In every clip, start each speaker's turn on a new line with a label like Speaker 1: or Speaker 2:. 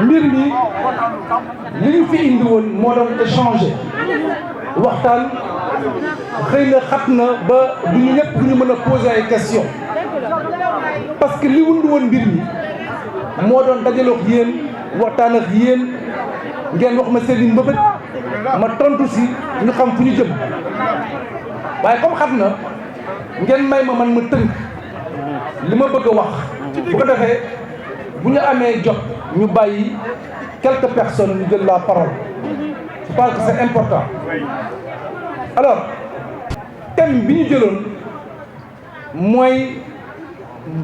Speaker 1: mbir mi li ñu fi indi woon moo doon échanger waxtaan xëy na xat na ba du ñu ñëpp du ñu mën a poser ay questions parce que li wund woon mbir mi moo doon dajaloog yéen waxtaan ak yéen ngeen wax ma seen i mbëbët ma tontu si ñu xam fu ñu jëm waaye comme xat na ngeen may ma man ma tënk li ma bëgg a wax bu ko defee bu ñu amee jot ñu bàyyi quelques personnes ñu jël la parole je pense que c'est important alors thème bi ñu jëloon mooy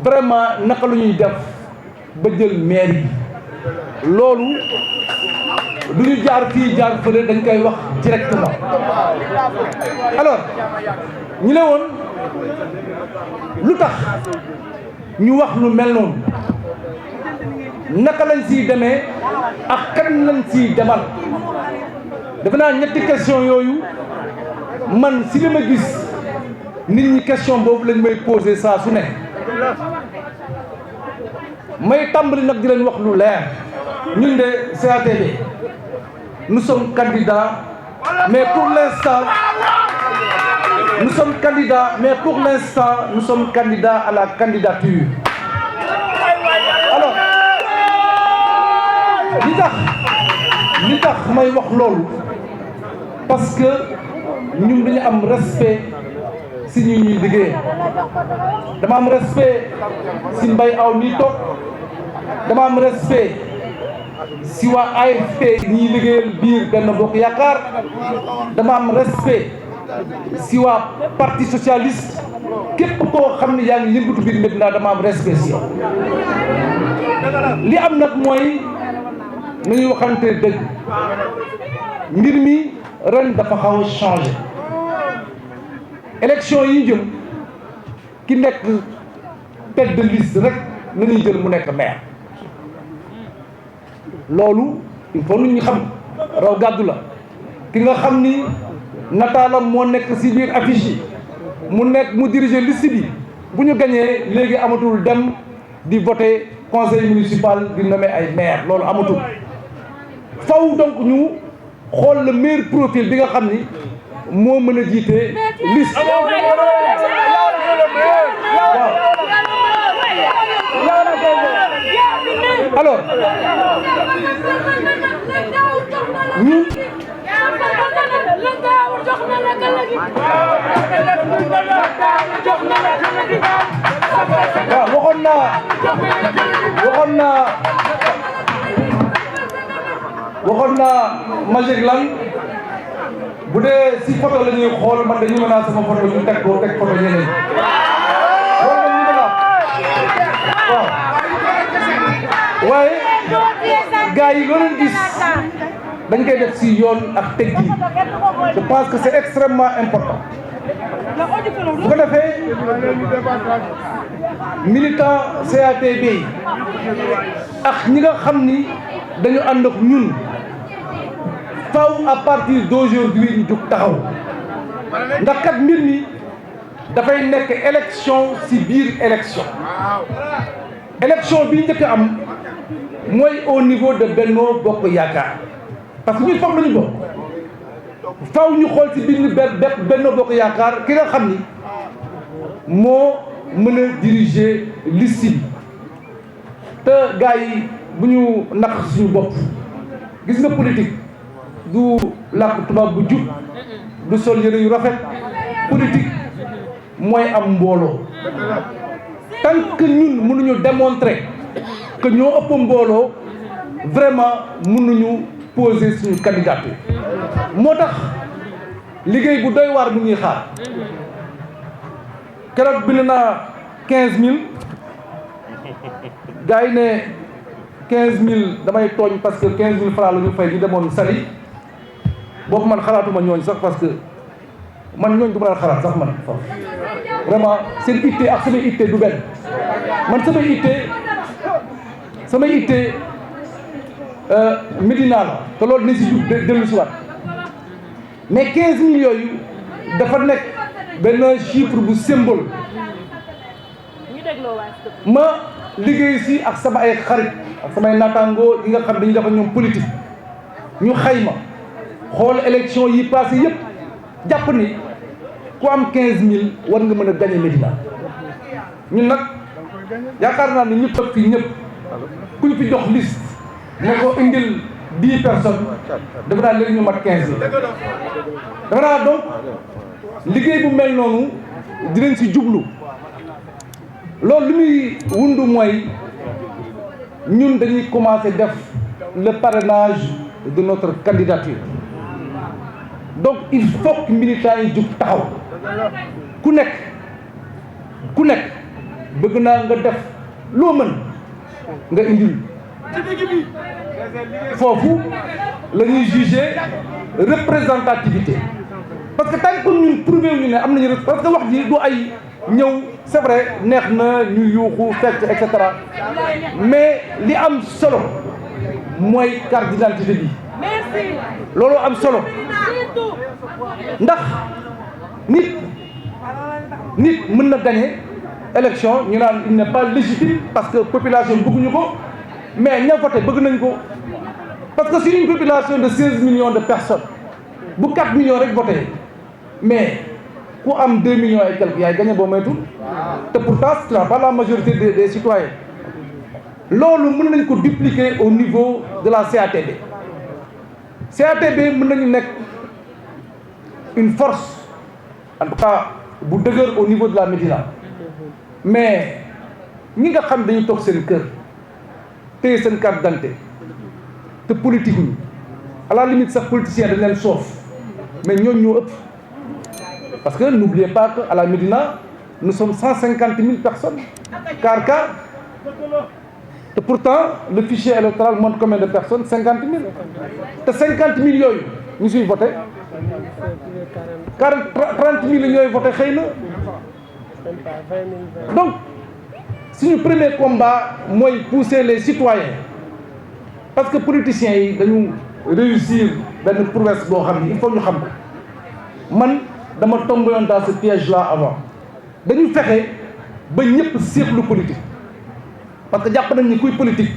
Speaker 1: vraiment naka lu ñuy def ba jël maire yi loolu du ñu jaar fii jaar fële dañ koy wax directement alors ñu ne woon lu tax ñu wax lu mel noonu naka lañ siy demee ak kan lañ siy demal defe naa ñetti question yooyu man si li ma gis nit ñi question boobu lañ may poser saa su ne may tàmbali nag di leen wax lu leer ñun de CATB nous sommes candidats mais pour l'instant nous sommes candidats mais pour l'instant nous sommes candidats à la candidature alors li tax may wax loolu parce que ñun dañu am respect si ñu ñuy liggéey dama am respect si Mbaye Aw mi toog dama am respect si waa AFP ñiy liggéeyal biir Benno Bokk Yaakaar dama am respect si waa parti socialiste képp koo xam ne yaa ngi yëngatu biir Médina dama am respect si yow li am nag mooy nañuy waxante dëgg mbir mi ren dafa xaw a changé élection yi jëm ki nekk tête de liste rek la ñuy jël mu nekk maire loolu il faut nit ñi xam raw gàddu la ki nga xam ni nataalam moo nekk ci biir affiche yi mu diriger liste bi bu ñu gañee léegi amatul dem di voter conseil municipal di nommer ay maire loolu amatul faw donc ñu xool le meilleur profil bi nga xam ni moo mën a jiite liste alors ñun waaw waxoon naa Magic Lan bu dee si photo la ñuy xool man dañu mën a sama photo ñu teg ko teg photo ñeneen loolu la ñu mën a waaw waaye gars yi loo leen gis dañ koy def si yoon ak teg gi je pense que c'est extrêmement important bu ko defee militant CATB ak ñi nga xam ni dañu ànd ak ñun faw à partir d'aujourd'hui ñu jug taxaw ndax kat mbir mi dafay nekk élection ci biir élection élection bi njëkk am mooy au niveau de Benno Bokk Yaakaar parce que ñun foofu la ñu bokk faw ñu xool ci biir Benno Bokk Yaakaar ki nga xam ni moo mën a diriger liste bi te gars yi bu ñu naq suñu bopp gis nga politique du làkk tubaab bu jub du sol yëre yu rafet politique mooy am mbooloo tant que ñun mënuñu démontrer que ñoo ëpp mbooloo vraiment mënuñu poser suñu candidature moo tax liggéey bu doy waar bu ñuy xaar keroog bind naa 15000 gars yi ne 15000 damay tooñ parce que 15000 francs la ñu fay ñu demoon Saly boobu man xalaatuma ñooñ sax parce que man ñooñ du ma daan xalaat sax man foofu vraiment seen itte ak samay itte du benn man samay itte Médina la te loolu dinañ si jub dellu si waat mais 15000 yooyu dafa nekk benn chiffre bu symbole ma liggéey si ak sama ay xarit ak samay naataangoo yi nga xam dañu dafa ñoom politique ñu xayma xool élection yi passé yëpp jàpp ni ku am 15000 war nga mën a gagné Médina ñun nag yaakaar naa ni ñu toog fii ñëpp ku ñu fi jox liste ne ko indil 10 personnes dafa naa léegi ñu mat 15000 dafa naa donc liggéey bu mel noonu dinañ si jublu loolu li muy wundu mooy ñun dañuy commencer def le parrainage de notre candidature donc il faut que militants yi jug taxaw ku nekk bëgg naa nga def loo mën nga indil foofu la ñuy juger représentativité parce que tant que ñun prouvé ñu ne am nañu parce que wax ji du ay ñëw c'est vrai neex na ñu yuuxu fekk et cetera mais li am solo mooy carte d'identité bi loolu am solo ndax nit mën na gagner élection ñu naan il n'est pas légitime parce que population bëgguñu ko mais ña voté bëgg nañ ko parce que sur une population de 16 millions de personnes bu 4 millions rek voté mais ku am 2 millions et quelques yaay gagné boo moytul te pourtant ce n'est pas la majorité des citoyens loolu mën nañ ko dupliquer au niveau de la CATB mën nañu nekk une force en tout cas bu dëgër au niveau de la Médina mais ñi nga xam dañu toog seen kër téye seen carte d'identité te politique ñu à la limite sax politicien dañ leen soof mais ñooñu ñoo ëpp parce que n'oubliez pas que à la Médina nous sommes 150 000 personnes car te pourtant le fichier électoral montre combien de personnes 50 000 te 50 000 yooyu ñu suy voté 30 000 ñooy voté xëy na donc suñu premier combat mooy pousser les citoyens parce que politiciens yi dañu réussir benn prouesse boo xam ni il faut ñu xam ko man dama tombé dans ce piège là avant dañu fexe ba ñëpp siixlu politique parce que jàpp nañ ni kuy politique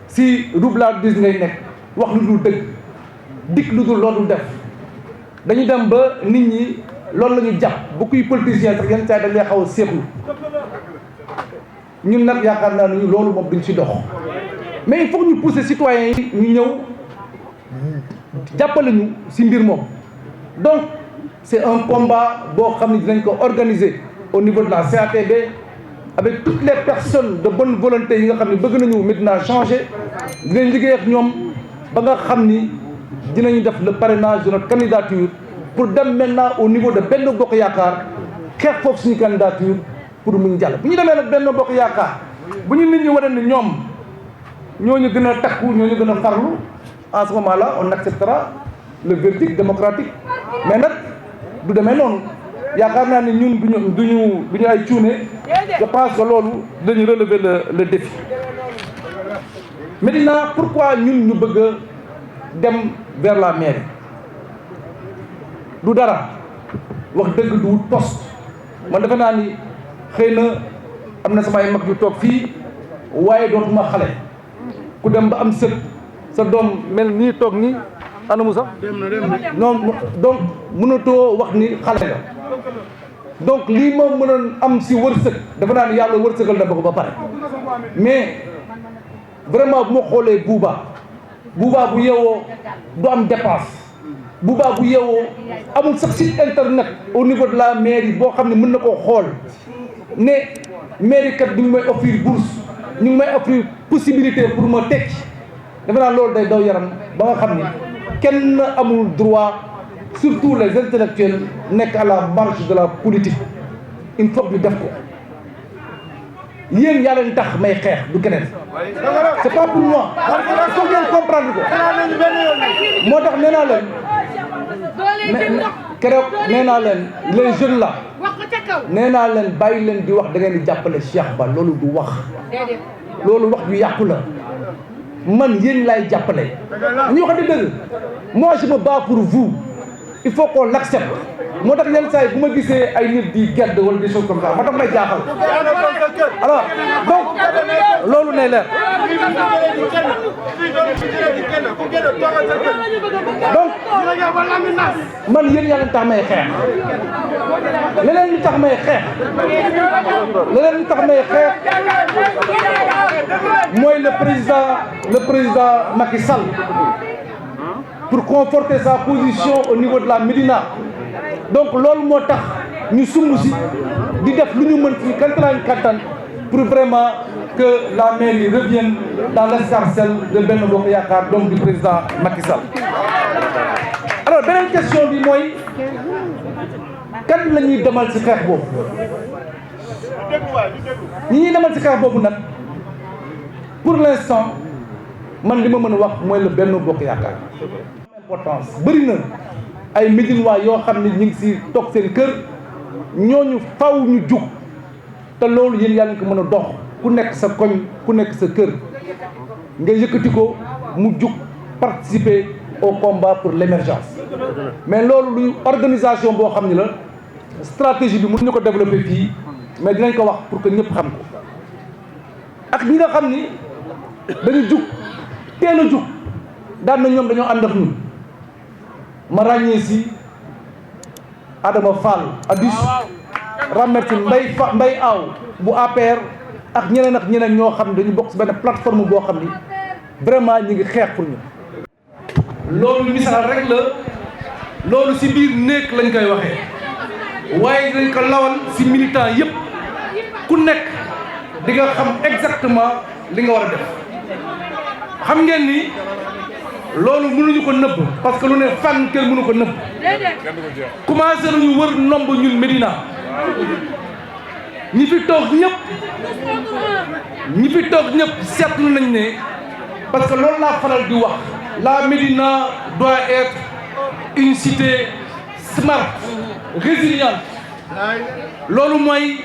Speaker 1: si roublardise ngay nekk wax lu dul dëgg dikk lu dul loolu def dañu dem ba nit ñi loolu la ñu jàpp bu kuy politicien sax yenn saa dañ lay xaw a siixlu ñun nag yaakaar naa ni loolu moom duñ si dox mais il faut ñu pousser citoyens yi ñu ñëw jàppale ñu si mbir moom donc c'est un combat boo xam ne dinañ ko organiser au niveau de la CATB avec toutes les personnes de bonne volonté yi nga xam ne bëgg nañu Médina changer dinañ liggéey ak ñoom ba nga xam ni dinañu def le parrainage de notre candidature pour dem maintenant au niveau de Benno Bokk Yaakaar xeex foofu suñu candidature pour mu jàll. bu ñu demee nag Benno Bokk Yaakaar bu ñu nit ñi wane ni ñoom ñooñu gën a takku ñooñu gën a farlu en ce moment là on acceptera le verdict démocratique mais nag du demee noonu yaakaar naa ni ñun duñu ay cuune je pense que loolu dañu relever le défi. Médina pourquoi ñun ñu bëgg a dem vers la mairie du dara wax dëgg du wut poste man defe naa ni xëy na am na sama ay mag yu toog fii waaye dootuma xale ku dem ba am sët sa doom mel nii toog nii anamu sax non donc mënatoo wax ni xale nga donc lii ma mënoon am si wërsëg dafa naa ni yàlla wërsëgal na ba ko ba pare mais vraiment bu ma xoolee buuba bu yeewoo du am dépense buuba bu yeewoo amul sax site internet au niveau de la mairie boo xam ne mën na koo xool ne mairie kat ñu ngi may offrir bourse ñu ngi may offrir possibilité pour ma tekki dafa naa loolu day daw yaram ba nga xam ni kenn amul droit surtout les intellectuels nekk à la marge de la politique il faut ñu def ko yéen yaa leen tax may xeex du keneen c'est pas pour moi il faut ngeen comprendre ko moo tax nee naa leen keroog nee naa leen les jeunes là nee naa leen bàyyi leen di wax da ngeen di jàppale Cheikh Ba loolu du wax loolu wax ju yàqu la man yéen laay jàppale ñu wax dëgg moi je me bats pour vous il faut qu'on l'accepte moo tax yenn saa yi bu ma gisee ay nit di gedd wala des choses comme ça moo tax may jaaxal alors donc loolu nay leer donc man yéen yaa leen tax may xeex leneen li tax may xeex mooy le président Macky Sall pour conforter sa position au niveau de la Médina donc loolu moo tax ñu sumb si di def lu ñu mën ci kattan pour vraiment que la mairie revienne dans l'escarcelle de Benno Bokk Yaakaar donc du président Macky Sall. alors beneen question bi mooy kan la ñuy demal ci xeex boobu ñi ñuy demal ci xeex boobu nag pour l'instant man li ma mën a wax mooy le Benno Bokk Yaakaar. importance bëri na ay Médinois yoo xam ne ñu ngi si toog seen kër ñooñu faw ñu jug te loolu yéen yaa ngi ko mën a dox ku nekk sa koñ ku nekk sa kër nga yëkkati ko mu jug participer au combat pour l'émergence mais loolu luy organisation boo xam ne la stratégie bi mënuñu ko développer fii mais dinañ ko wax pour que ñëpp xam ko ak ñi nga xam ni dañu jug teel a jug daan na ñoom dañoo ànd ak ñun ma ràññee si Adama Fall Adus remercie Mbaye Aw bu APR ak ñeneen ñoo xam ne dañu bokk si benn plateforme boo xam ni vraiment ñi ngi xeex pour ñu loolu misaal rek la loolu si biir néeg lañ koy waxee waaye dañ ko lawal si militant yëpp ku nekk di nga xam exactement li nga war a def xam ngeen ni loolu mënuñu ko nëbb parce que lu ne fànn kenn mënu ko nëbb commencé nañu wër nomb ñun Médina ñi fi toog ñëpp seetlu nañ ne parce que loolu laa faral di wax la Médina doit être une cité smart résiliente loolu mooy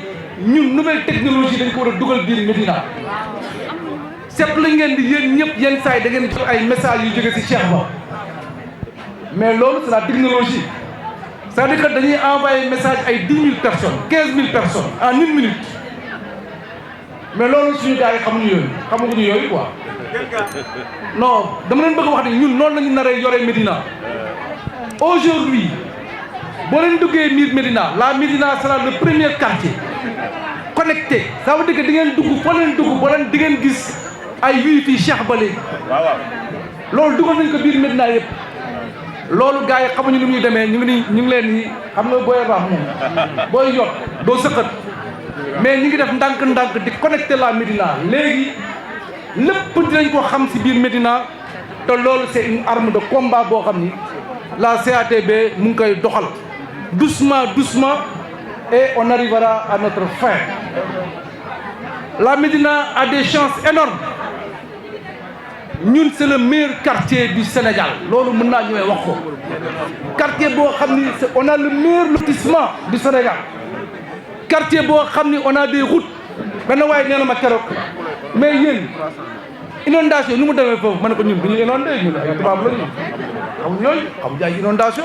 Speaker 1: ñun nouvelle technologie dañ ko war a dugal biir Médina seetlu ngeen di yéen ñëpp yenn saa yi da ngeen jot ay messages yu jóge ci Cheikh Ba mais loolu c'est la technologie c'est-à-dire que dañuy envoyer message ay 10 000 personnes 15 000 personnes en une minute mais loolu suñu gars yi xamuñu yooyu quoi non dama leen bëgg wax ne ñun noonu lañu naree yore Médina aujourd'hui boo leen duggee biir Médina la Médina sera le premier quartier connecté ça veut dire que di ngeen dugg foo leen dugg boo leen di ngeen gis ay wifi Cheikh Ba léegi loolu dugal nañ ko biir Médina yëpp loolu gars yi xamuñu ni muy demee ñu ngi leen ni xam nga booy raam moom booy yot doo sëqat mais ñu ngi def ndànk-ndànk di connecté la Médina léegi lépp dinañ ko xam si biir Médina te loolu c'est une arme de combat boo xam ni la CATB mu ngi koy doxal doucement et on arrivera à notre fin la Médina a des chances énormes ñun c'est le meilleur quartier du Sénégal loolu mën naa ñëwee wax ko quartier boo xam ni on a le meilleur lotissement du Sénégal quartier boo xam ni on a des routes benn waaye nee na ma keroog mais yéen inondation nu mu demee foofu ma ne ko ñun du ñu inondé ñun ay tubaab la ñu xam ñooyu xam jaay inondation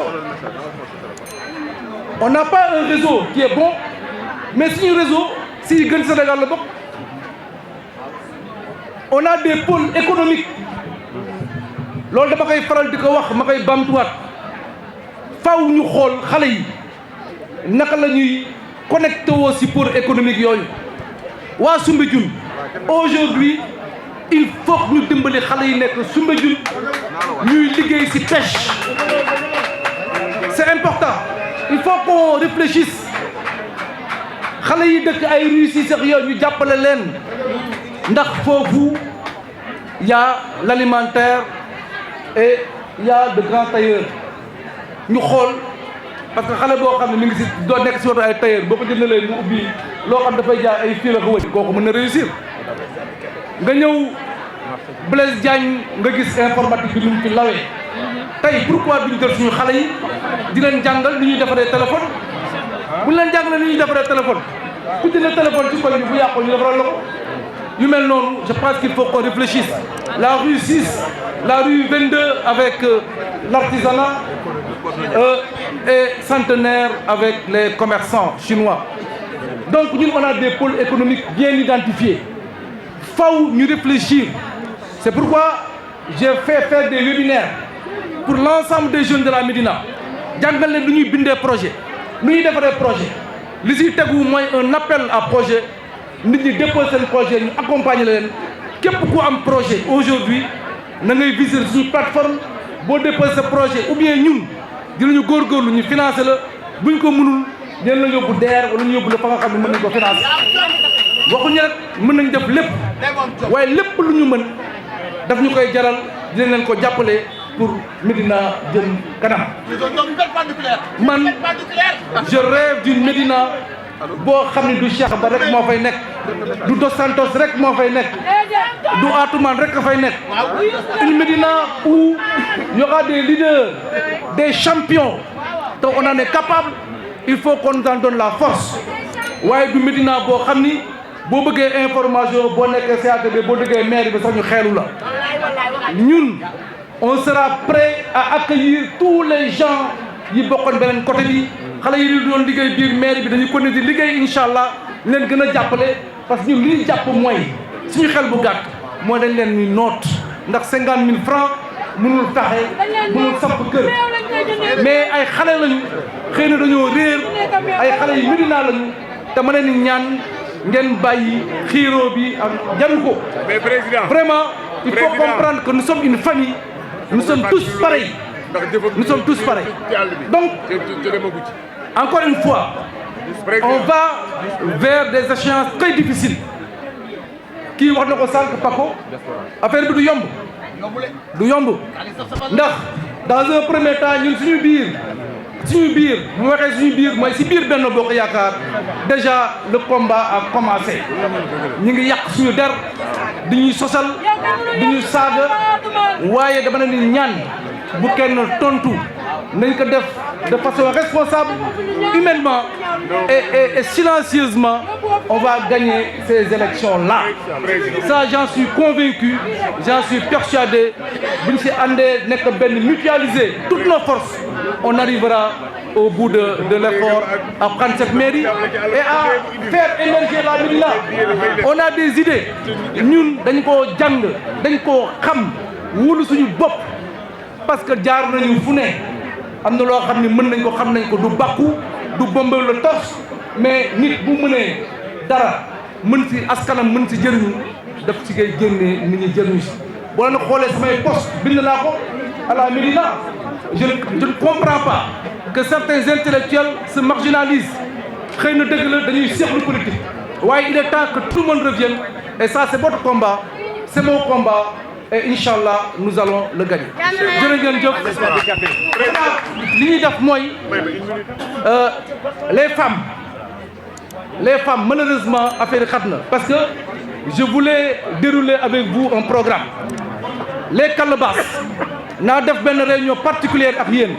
Speaker 1: on n'a pas un réseau qui est bon mais suñu réseau si gën Sénégal la bokk on a des pôles économiques loolu dama koy faral di ko wax ma koy bamtuwaat faw ñu xool xale yi naka la ñuy connecté woo si pôle économique yooyu waa Soumbédioune aujourd'hui il faut que ñu dimbali xale yi nekk Soumbédioune ñuy liggéey si pêche c'est important il faut qu'on réfléchisse xale yi dëkk ay Russie sax yooyu ñu jàppale leen ndax foofu y a l'alimentaire et y a de grands tailleurs ñu xool parce que xale boo xam ne mi ngi si doo nekk si woto ay tailleur boo ko jëndalee mu ubbi loo xam dafay jaay ay fii la ko wëj kooku mën na réussir nga ñëw Blaise Diagne nga gis informatique bi nu mu fi lawee tey pourquoi duñ jël suñu xale yi di leen jàngal ni ñuy defaree téléphone buñ leen jàngalee ni ñuy defaree téléphone ku jënd téléphone ci koñ bi bu yàqoo ñu defaral la ko yu mel noonu je pense qu'il faut qu'on réfléchisse la rue 6 la rue 22 avec l'artisanat est centenaire avec les commerçants chinois. Donc nous, on a des pôles économiques bien identifiés. Il faut nous réfléchir. C'est pourquoi j'ai fait faire des webinaires pour l'ensemble des jeunes de la Médina. Jàngal leen lu ñuy bindee projet lu ñuy defaree projet li siy tegu mooy un appel à projet nit ñi déposer seen projet ñu accompagner leen képp ku am projet aujourd'hui na ngay visiter suñu plateforme boo déposer sa projet ou bien ñun dinañu góorgóorlu ñu financer la buñ ko mënul dinañ la yóbbu DER wala ñu yóbbu la fa nga xam ne mën nañ ko financer waxuñu rek mën nañ def lépp waaye lépp lu ñu mën daf ñu koy jaral dinañ leen ko jàppale pour Médina jëm kanam. Man je rêve d'une Médina boo xam ne du Cheikh Ba rek moo fay nekk du Dos Santos rek moo fay nekk du Atoumane rek a fay nekk une Médina où il y aura des leaders des champions te on en est capable il faut qu'on nous en donne la force waaye du Médina boo xam ni boo bëggee information boo nekkee CATB boo déggee maire bi sax ñu xeelu la ñun on sera prêt à accueillir tous les gens yi bokkoon beneen côté bi xale yi di doon liggéey biir maire bi dañuy continuer di liggéey incha allah leen gën a jàppale parce que ñun li ñu jàpp mooy suñu xel bu gàtt mooy dañ leen ni noot ndax 50 000 francs mënul taxe mënul samp kër mais ay xale lañu xëy na dañoo réer ay xale yu Médina lañu te ma leen di ñaan ngeen bàyyi xiiroo bi ak jaru ko vraiment il faut comprendre que nous sommes une famille nous sommes tous pareils nous sommes tous pareils donc encore une fois on va vers des échéances très difficiles kii wax na ko sànq Paco affaire bi du yomb ndax dans un premier temps ñun suñu biir bu waxee suñu biir mooy si biir Benno Bokk Yaakaar déjà le combat a commencé ñu ngi yàq suñu der di ñuy sosal di ñu saaga waaye dama ne ni ñaan bu kenn tontu nañ ko def de façon responsable humainement et silencieusement on va gagner ces élections-là ça j'en suis convaincu j'en suis persuadé buñ si àndee nekk benn mutualiser toutes nos forces on arrivera au bout de l'effort à prendre cette mairie et à faire émerger la Médina on a des idées ñun dañ koo jàng dañ koo xam wóolu suñu bopp parce que jaar nañu fu ne am na loo xam ne mën nañ ko xam nañ ko du bàkku du bombe le torse mais nit bu mënee dara mën si askanam mën si jëriñu daf si ngay génnee nit ñi jëriñu si boo leen xoolee samay poste bind naa ko à la Médina je ne comprends pas que certains intellectuels se marginalisent xëy na dëgg la dañuy seexlu politique waaye il est temps que tout le monde revienne et ça c'est votre combat c'est mon combat et Inch'Allah nous allons le gagner. jërë ngeen jëf li ñuy def mooy les femmes malheureusement affaire xat na parce que je voulais dérouler avec vous un programme les calebasses naa def benn réunion particulière ak yéen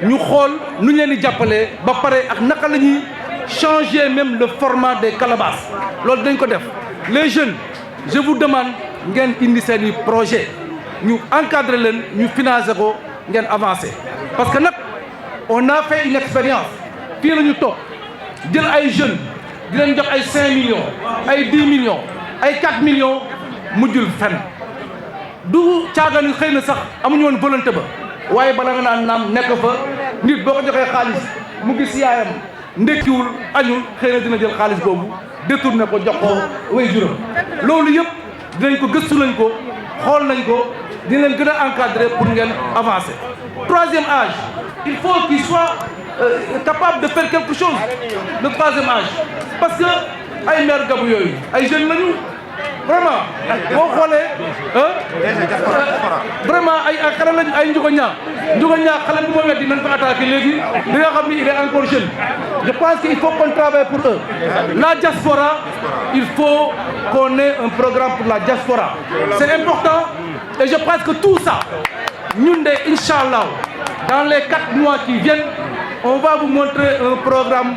Speaker 1: ñu xool nu ñu leen di jàppalee ba pare ak naka la ñuy changer même le format des calebasses loolu dañ ko def les jeunes je vous demande ngeen indi seen i projet ñu encadrer leen ñu financer ko ngeen avancer parce que nag on a fait une expérience fii la ñu toog jël ay jeunes di leen jox ay 5 millions ay 10 millions ay 4 millions mujjul fenn du caagaan xëy na sax amuñu woon volonté ba waaye bala nga naan naam nekk fa nit boo ko joxee xaalis mu gis yaayam ndekkiwul añul xëy na dina jël xaalis boobu détourné ko jox ko way juróom loolu yëpp dinañ ko gëstu nañ ko xool nañ ko dina leen gën a encadrer pour ngeen avancer. Troisième âge il faut qu'il soit capable de faire quelque chose le troisième âge parce que ay mère gabu yooyu ay jeunes lañu vraiment boo xoolee vraiment ay xale lañu ay njuga ñaa xale bu ma weddi nañ ko attaqué léegi di nga xam ni il est encore jeune je pense qu'il faut qu'on travaille pour eux la diaspora il faut qu'on ait un programme pour la diaspora c'est important et je pense que tout ça ñun de Inch'Allah dans les 4 mois qui viennent on va vous montrer un programme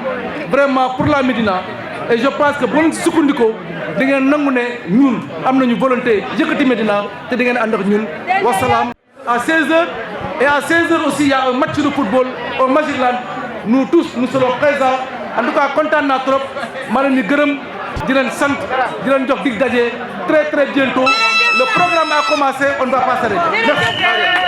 Speaker 1: vraiment pour la Médina et je pense que bu ñu sukkandikoo di ngeen nangu ne ñun am nañu volonté yëkkati Médina te di ngeen ànd ak ñun wasalaam. À 16h et à 16h aussi il y a un match de football au Magic Land, nous tous, nous serons présents. En tout cas, content de trop. Malami Gërëm, di leen sant, di leen jox dig daje très très bientôt. Le programme a commencé, on ne va pas s'arrêter. Merci.